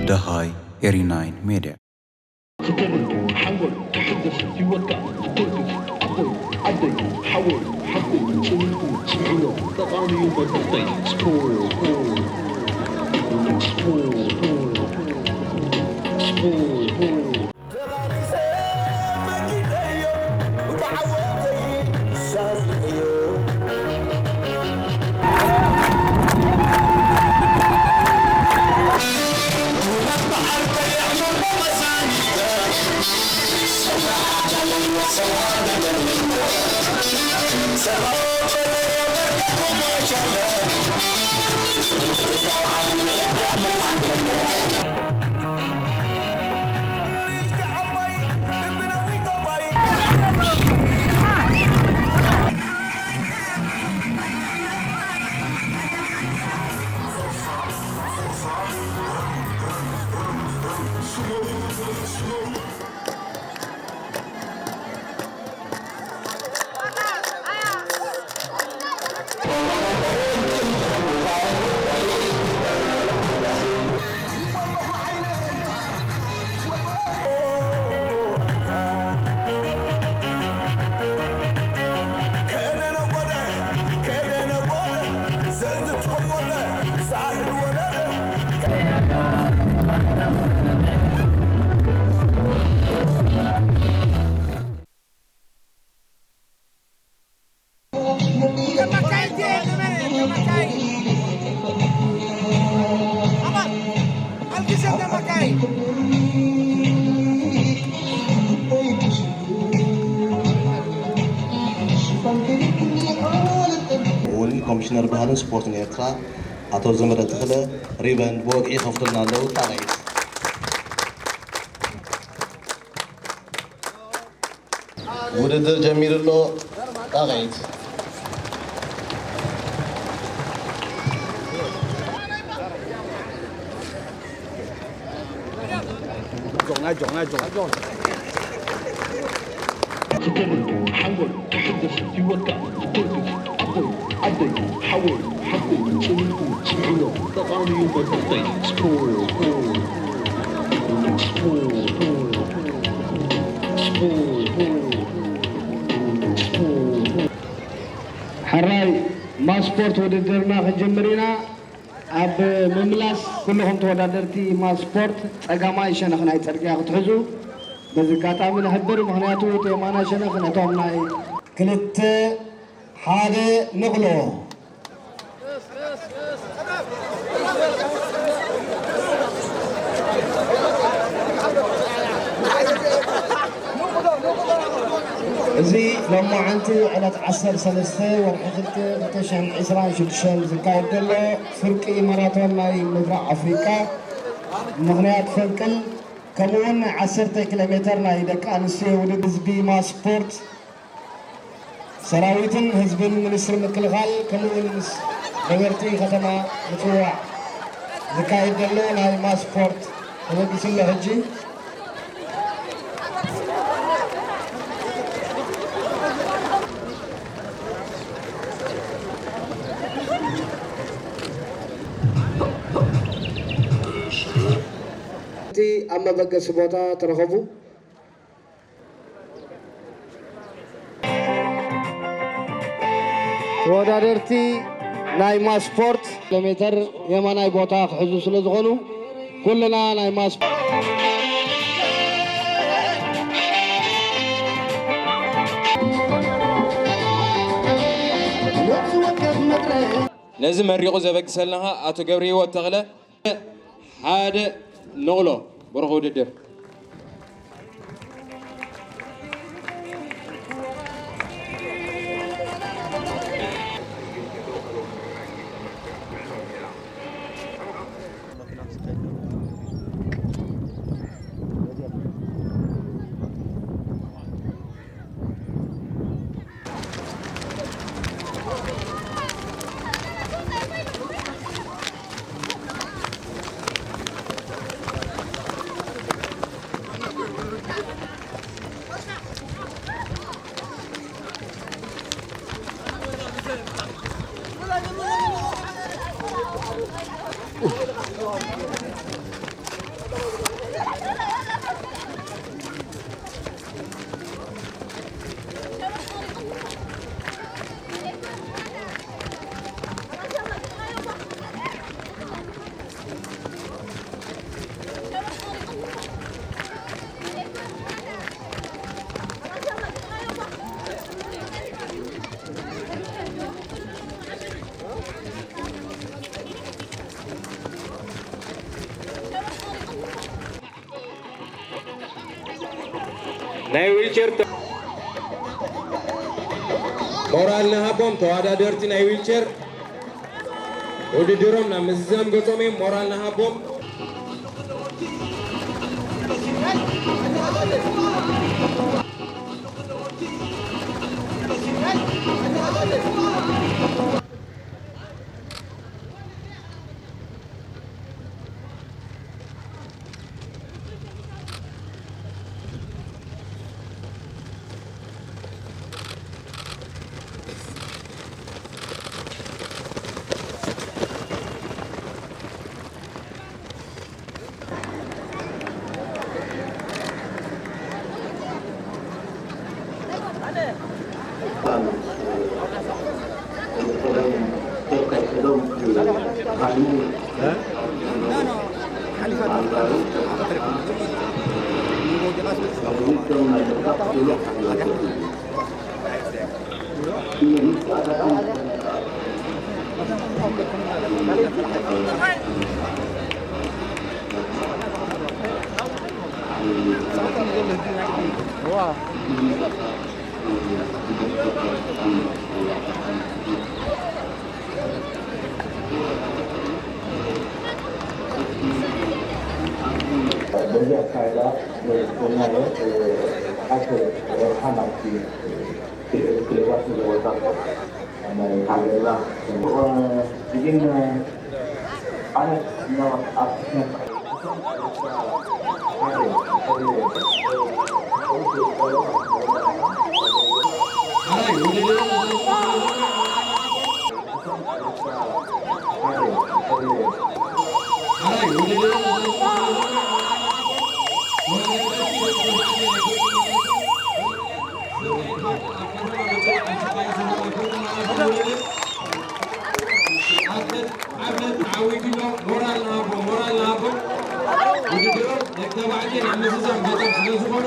ደሃይ ኤሪ ናይን ሜድያ። ትከብር ሓወይ፣ ትሕጎስ ህይወትካ ትተርፍ ኣቦይ፣ ኣደይ፣ ሓወይ፣ ሓፍተይ፣ ጽኒዕኩም ስምዕዎ፣ ጠቓሚ እዩ መጠጠይ። ስፖርት፣ ስፖርት፣ ስፖርት። እውን ኮሚሽነር ባህልን ስፖርትን ኤርትራ ኣቶ ዘመደ ተኽለ ሪበን ብወግዒ ይኸፍቱልና ኣለዉ። ጣቕዒት። ውድድር ጀሚሩ ኣሎ። ጣቕዒት። ትከብር ሓወይ፣ ትሕጎስ ህይወትካ ትተርፍ ኣቦይ፣ ኣደይ፣ ሓወይ፣ ሓፍተይ፣ ጽኒዕኩም ስምዕዎ፣ ጠቓሚ እዩ መጠጠይ። ስፖርት፣ ስፖርት፣ ስፖርት፣ ስፖርት። ሕራይ ማስፖርት ውድድርና ክንጅምር ኢና። ኣብ ምምላስ ኩልኹም ተወዳደርቲ ማስፖርት ጸጋማይ ሸነኽ ናይ ጽርግያ ክትሕዙ በዚ ኣጋጣሚ ንሕብር። ምኽንያቱ እቲ የማናይ ሸነኽ ነቶም ናይ ክልተ ሓደ ንቕሎ። እዚ ሎማዓንቲ ዕለት ዓሰርተ ሰለስተ ወርሒ ክልተ ክልተ ሽሕን ዕስራን ሽዱሽተን ዝካየድ ዘሎ ፍርቂ ማራቶን ናይ ምብራቕ ኣፍሪቃ ምኽንያት ፈንቅል፣ ከምኡውን ናይ ዓሰርተ ኪሎ ሜተር ናይ ደቂ ኣንስትዮ ውድድር ህዝቢ ማስፖርት ሰራዊትን ህዝብን ሚኒስትሪ ምክልኻል ከምኡውን ምስ ነበርቲ ከተማ ምጽዋዕ ዝካየድ ዘሎ ናይ ማስፖርት ተበጊሱ ኣሎ። ሕጂ እቲ ኣብ መበገሲ ቦታ ተረኸቡ። ተወዳደርቲ ናይ ማስፖርት ኪሎ ሜተር የማናይ ቦታ ክሕዙ ስለ ዝኾኑ ኩልና ናይ ማስፖርት ነዚ መሪቑ ዘበግሰልና ኸኣ ኣቶ ገብረ ህይወት ተኽለ። ሓደ ንቕሎ ብሩኽ ውድድር። ናይ ዊልቸር ተ- ሞራል ንሃቦም ተወዳደርቲ ናይ ዊልቸር ውድድሮም ናብ ምዝዛም ገጾም እዮም። ሞራል ንሃቦም። በዚህ አካባቢ ላይ የምናየው አቶ ሮሃማ ክለባት ዘወጣ ካገላ ግን አነ ነው ዓብለት ተዓዊቱ ኣሎ። ሞራል ንሃቦ፣ ሞራል ንሃቦ። ውድድሮም ደቂ ተባዕትዮ ናብ ምዝዛም ገጾም ስለ ዝኾኑ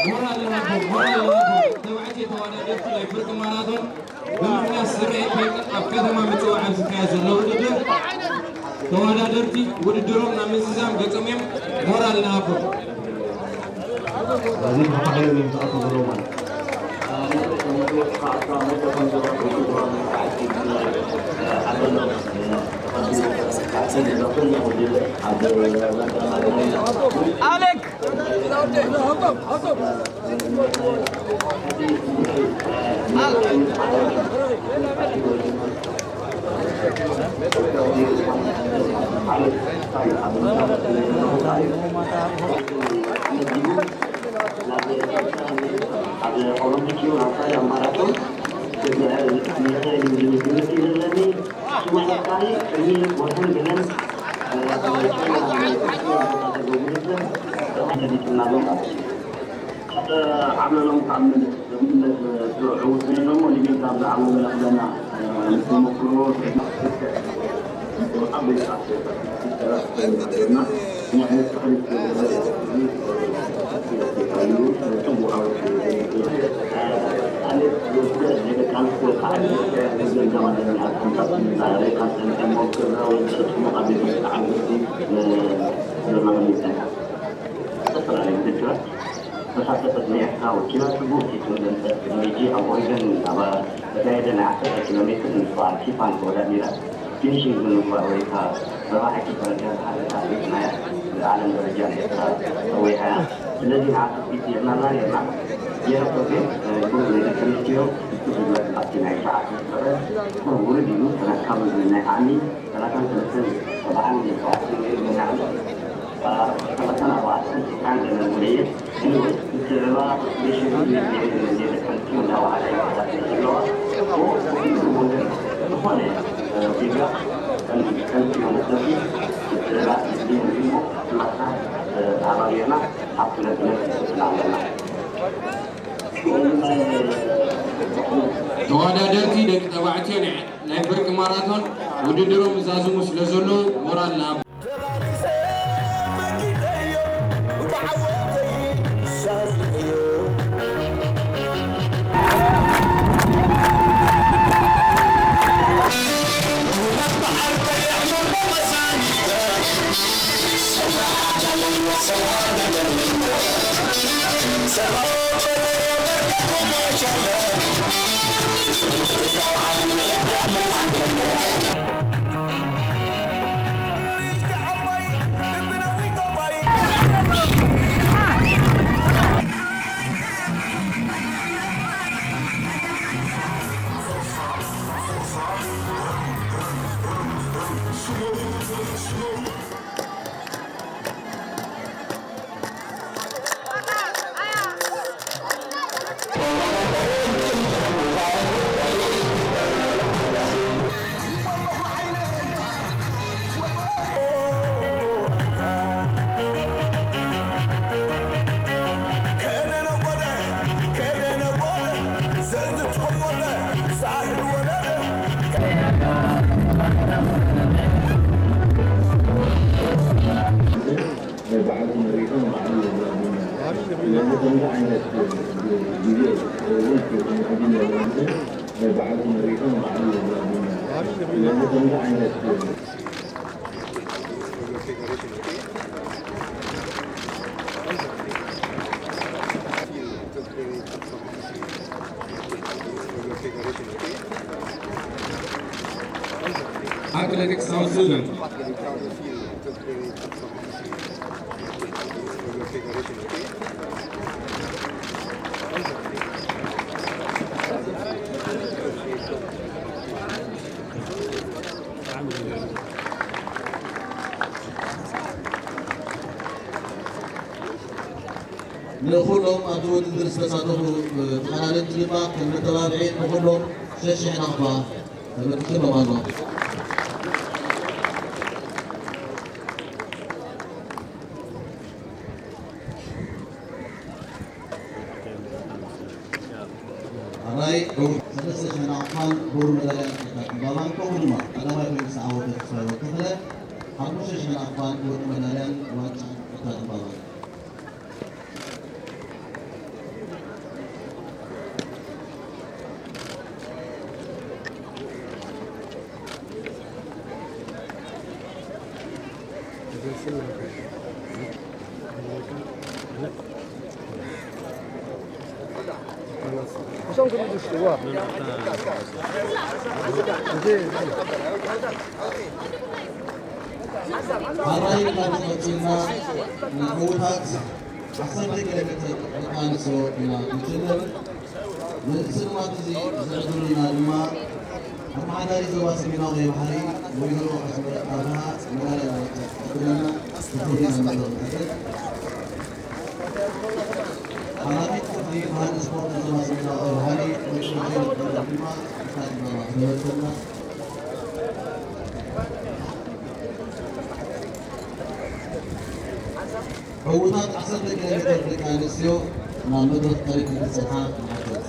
ሞራል ንሃቦ፣ ሞራል ንሃቦ። ተባዕትዮ ተወዳደርቲ ናይ ፍርቂ ማራቶን ብምኽንያት ስምዒት ናይ ኣብ ከተማ ምጽዋዕ ኣብ ዝካየድ ዘሎ ውድድር ተወዳደርቲ ውድድሮም ናብ ምዝዛም ገጾም እዮም። ሞራል ንሃቦ። በዚህ ተባሂሎም እዮም ዝኣትዉ ዘለዉ ማለት እዩ። ኣሌክ! ኣብ ኦሎምፒክ ይሁን ኣብ ካልእ ማራቶን ክስዕር ዝኽእል እዩ ዝብል ግምት እዩ ዘለኒ። ሽማዕ ወርሒ ቅድሚ ወርሕን ገለን ኣብ ቻይና ናይ ኩዕሶ ቦታ ዘለዎ ውድድር ተቐዳዲትና ኣሎ ማለት እዩ። ዓብለሎም ተኣምር ዕዉት ኮይኖሞ ሊግን ካብ ዝዓወመ ለኽለና ተመክሮ ዓበይቲ ኣትሌታት ዝተፈላለዩ ውድድራት መሳተፈት ናይ ኤርትራ ወኪላት ጽቡቕ ቴክኖሎጂ ኣብ ኦሪገን ኣብ ዝተኻየደ ናይ ዓሰርተ ኪሎ ሜትር ምስ በዓል ቲፋን ተወዳዲራ። ፊኒሺንግ ብምግባር ወይ ከዓ ብራብዓይቲ ደረጃ ዝሓዘት ኣትሌት ናይ ዓለም ደረጃ ንኤርትራ ሰዊሓ እያ። ስለዚ ንዓኣ ትጽቢት ጌርናላ ኔርና። ጌረቶ ግን ብሩህ ናይ ደቂ ኣንስትዮ ብዝበል ኣብቲ ናይ ሰዓት ዝነበረ ብሩህ ውርድ ኢሉ ተረካቢ ናይ ዓሚ ሰላሳን ሰለስተን ሰብዓን ሸውዓተን ሰላሳን ኣርባዕተን ዒስራን ገለ ውርየት ተወዳደርቲ ደቂ ተባዕትዮ ናይ ናይ ፍርቂ ማራቶን ውድድሮም ይዛዝሙ ስለ ዘለዉ ሞራል ንሃቦም። ናይ ባዕሉ መሪሖም ባዕሉ ዘላቡና። ስለዚ ከምዚ ዓይነት ግዜ ወይ ዕድል ናይ ባዕሉ መሪሖም ባዕሉ ዘላቡና። ስለዚ ከምዚ ዓይነት Athletics South Sudan. ንኹሎም ኣብዚ ውድድር ዝተሳተፉ ተቐዳደምቲ ድማ ከም መተባብዒ ንኹሎም ሸሽ ሽሕ ናቕፋ ተበርኪትሎም ኣሎ። ኣራይ ዕዉት ሰለስተ ሽሕ ናቕፋን ብሩር መዳልያን ዕጣ ዕምባባን፣ ከምኡ ድማ ቀዳማይ ኮይኑ ዝተዓወተ ተስፋ ህይወት ተኽለ ሓሙሽተ ሽሕ ናቕፋን ወርቂ መዳልያን ዋንጫ ዕጣ ዕምባባን። ኣራይ ካብ ቀፂልና ንዕዉታት ዓሰርተ ኪሎ ሜትር ደቂ ኣንስትዮ ኢና ንጅምር። ንስልማት እዚ ዘዕድሉና ድማ ኣመሓዳሪ ዞባ ሰሜናዊ ቀይሕ ባሕሪ ወይዘሮ ኣስመረት ኣብርሃ መዳልያ ዋንጫ ክትዕድለና ብኽብሪ ናብ መድረኽ ንዕድም። ሓላፊት ክፍሊ ባህልን ስፖርትን ዞባ ሰሜናዊ ቀይሕ ባሕሪ ወይዘሮ ዘይነብ ገብረ ድማ ዕጣ ዕምባባ ክትህበና። ዕዉታት ዓሰርተ ኪሎ ሜትር ደቂ ኣንስትዮ ናብ መድረኽ ቀሪብ ክትበጽሓ ንሓትት።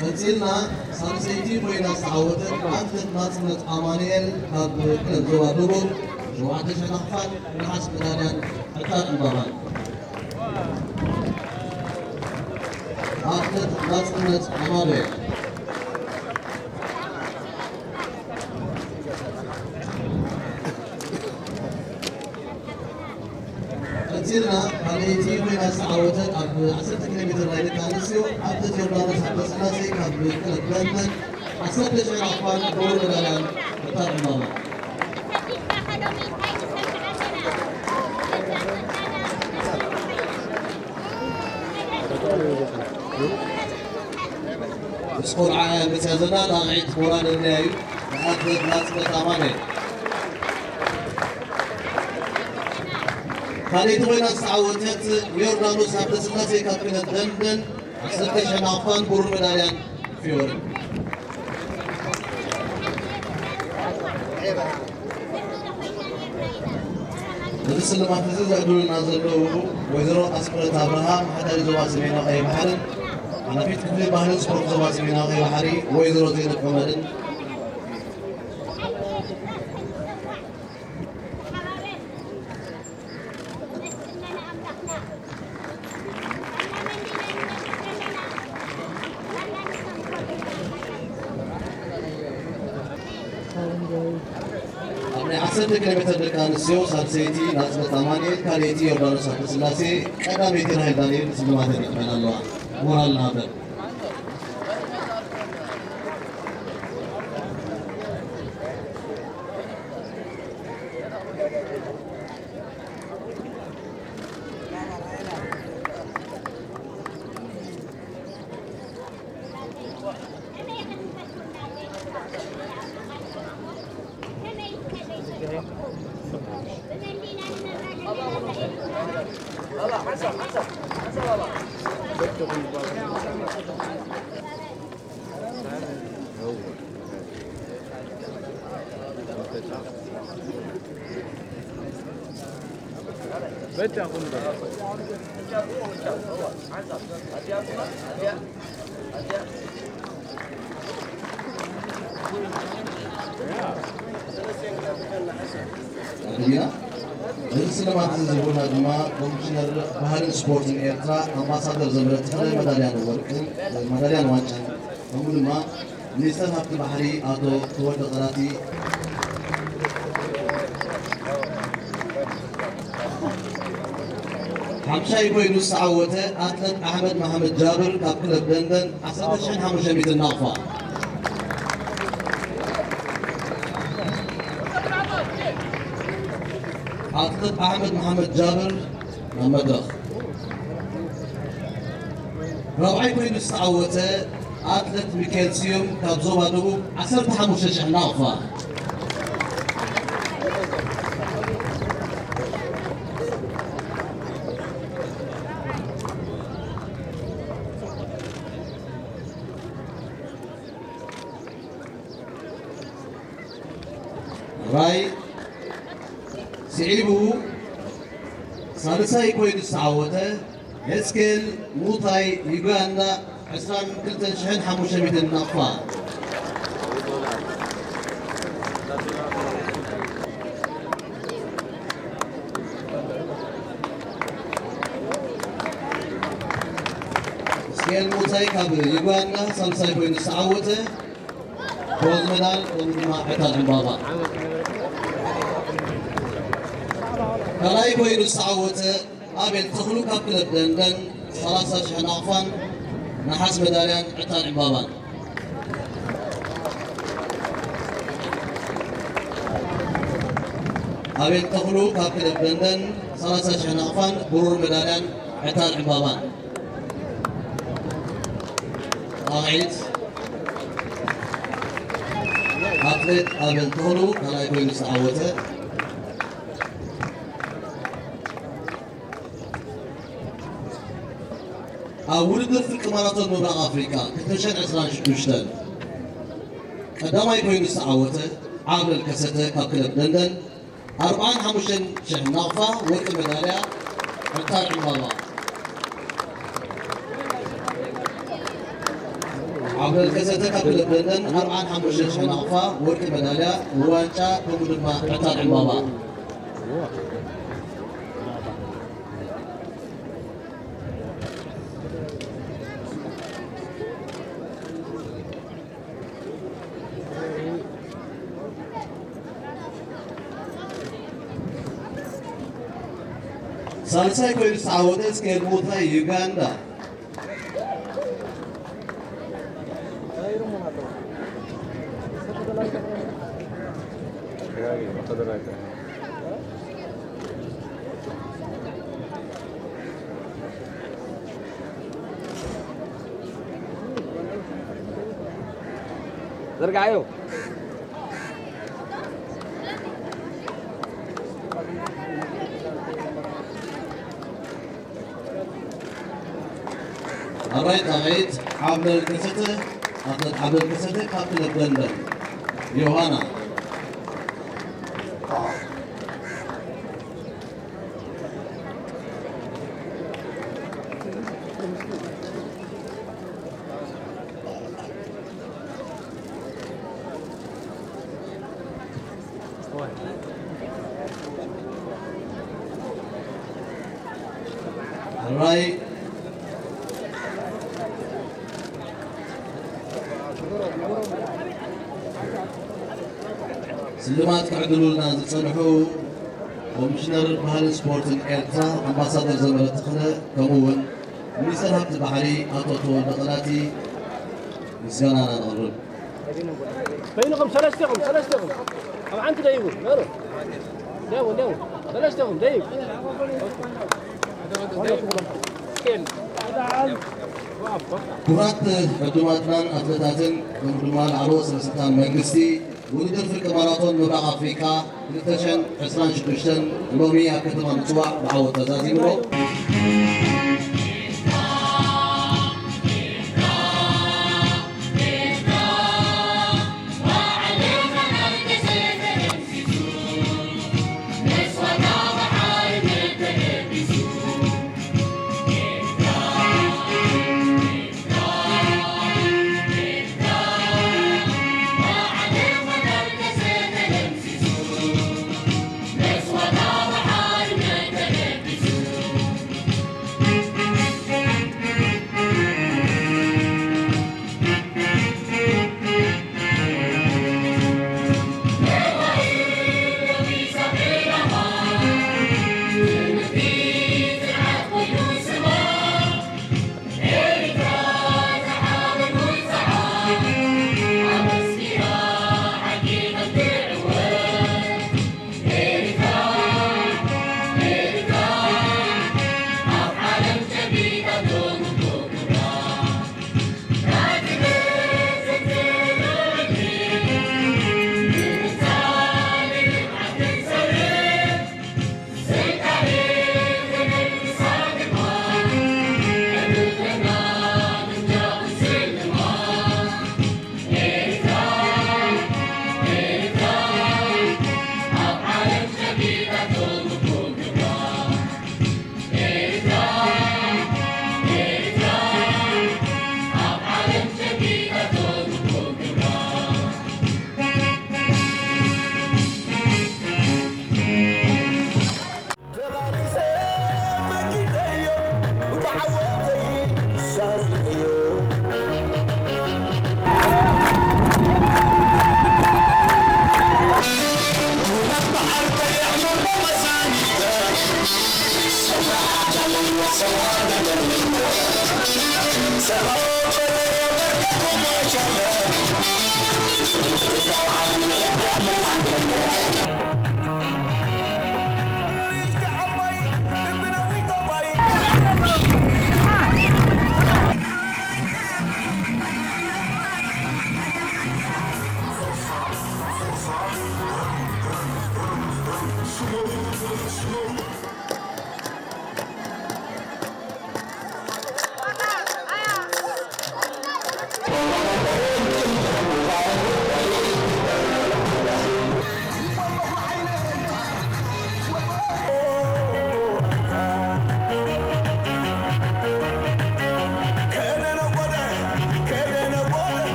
ቀጺልና ሳልሰይቲ ኮይና ዝተዓወተት ኣትሌት ናጽነት ኣማኑኤል ካብ ክለብ ዞባ ደቡብ ሸውዓተ ሽሕ ናቕፋን ነሓስ መዳልያን ዕጣ ዕምባባን። ኣትሌት ናጽነት ኣማኑኤል። ቀጺልና ካልኣይቲ ኮይና ዝተዓወተት ኣብ ዓሰርተ ኪሎ ሜትር ናይ ደቂ ኣንስትዮ ኣትሌት ዮርዳኖስ ሃብተስላሴ ካብ ክለብ ለንደን ዓሰርተ ሽሕ ናቕፋን ብሩር መዳልያን ዕጣ ዕምባባ። ምስ ቆልዓ እያ መፅያ ዘላ፣ ጣቕዒት ሞራል ንለያ እዩ። ንኣትሌት ናፅነት ኣማኑኤል። ካልኣይቲ ኮይና ዝተዓወተት ዮርዳኖስ ሃብተስላሴ ካብ ክለብ ለንደን ዓሰርተ ሽሕ ናቕፋን ብሩር መዳልያን ፊዮሪ። ነዚ ስልማት እዚ ዘዕድሉና ዘለዉ ወይዘሮ ኣስመረት ኣብርሃ፣ ኣመሓዳሪ ዞባ ሰሜናዊ ቀይሕ ባሕርን ሓላፊት ክፍሊ ባህልን ስፖርት ዞባ ሰሜናዊ ቀይሕ ባሕሪ ወይዘሮ ዜነብ ዑመርን፣ ኣብ ናይ ዓሰርተ ኪሎ ሜትር ደቂ ኣንስትዮ ሳልሰይቲ ናጽነት ኣማኑኤል፣ ካልኣይቲ ዮርዳኖስ ሃብተስላሴ፣ ቀዳመይቲ ራሄል ዳንኤል ስልማተን ይቕበላ ኣለዋ። ሞራል ንሃበን። ኣድያ፣ እዚ ስልማት እዚ ዝህቡና ድማ ኮሚሽነር ባህልን ስፖርትን ኤርትራ ኣምባሳደር ዘምረት ተኽለ፣ መዳልያን ወርቅን፣ መዳልያን ዋንጫን፣ ከምኡ ድማ ሚኒስተር ሃብቲ ባሕሪ ኣቶ ተወልደ ቀራቲ፣ ሓምሻይ ኮይኑ ዝተዓወተ ኣትለት ኣሕመድ መሓመድ ጃብር ካብ ክለብ ደንደን ዓሰርተ ሽሕን ሓሙሽተ ሚእትን ናቕፋ። ኣትለት ኣሕመድ መሓመድ ጃብር ናብ መድረኽ። ራብዓይ ኮይኑ ዝተዓወተ ኣትለት ሚካኤል ስዩም ካብ ዞባ ደቡብ ዓሰርተ ሓሙሽተ ሽሕ ናቕፋ። ራይ ስዒቡ ሳልሳይ ኮይኑ ዝተዓወተ፣ ሕዝቅኤል ሙታይ ዩጋንዳ ዕስራን ክልተን ሽሕን ሓሙሽተ ሚእትን ናቕፋ። ሕዝቅኤል ሙታይ ካብ ዩጋንዳ ሳልሳይ ኮይኑ ዝተዓወተ፣ ብሮንዝ ሜዳል ከምኡ ድማ ዕጣን ዕምባባ። ካልኣይ ኮይኑ ዝተዓወተ ኣቤል ተኽሉ ካብ ክለብ ደንደን ሰላሳ ሽሕ ናቕፋን ነሓስ መዳልያን ዕጣን ዕምባባን። ኣቤል ተኽሉ ካብ ክለብ ደንደን ሰላሳ ሽሕ ናቕፋን ብሩር መዳልያን ዕጣን ዕምባባን። ጣቕዒት ኣትሌት ኣቤል ተኽሉ ካልኣይ ኮይኑ ዝተዓወተ። ኣብ ውድድር ፍርቂ ማራቶን ምብራቕ ኣፍሪቃ ክልተ ሽሕን ዕስራን ሽዱሽተን ቀዳማይ ኮይኑ ዝተዓወተ ዓብለል ከሰተ ካብ ክለብ ደንደን ኣርብዓን ሓሙሽተን ሽሕ ናቕፋ ወርቂ መዳልያ ዕጣን ዕምባባ። ዓብለል ከሰተ ካብ ክለብ ደንደን ኣርብዓን ሓሙሽተን ሽሕ ናቕፋ ወርቂ መዳልያ ዋንጫ ከምኡ ድማ ዕጣን ዕምባባ። ሳልሳይ ኮይኑ ዝተዓወተ እስከ ሙታይ ዩጋንዳ። ዘርግዓዮ። ኣራይ ጣቕዒት ዓብለል ከሰተ፣ ኣትሌት ዓብለል ከሰተ ካብ ክለብ ደንደን ዮሃና። ሕራይ ስልማት ክዕድሉልና ዝጸንሑ ኮሚሽነር ባህልን ስፖርትን ኤርትራ ኣምባሳደር ዘመረ ተኽለ፣ ከምኡ እውን ሚኒስተር ሃብቲ ባሕሪ ኣቶ ተወልደ ቐላቲ ምስጋናና ነቕርብ። በይንኹም ሰለስቴኹም፣ ሰለስቴኹም። ኣብ ሓንቲ ደይቡ፣ በሉ። ደይቡ፣ ደይቡ። ሰለስቴኹም፣ ደይቡ። ክቡራት ዕዱማትናን ኣትለታትን፣ ከምኡ ድማ ላዕለዎት ሰበስልጣን መንግስቲ፣ ውድድር ፍርቂ ማራቶን ምብራቕ ኣፍሪካ ክልተ ሽሕን ዕስራን ሽዱሽተን ሎሚ ኣብ ከተማ ምጽዋዕ ብዓወት ተዛዚሙ ኣሎ።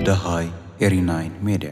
ደሃይ ኤሪ ናይን ሜድያ።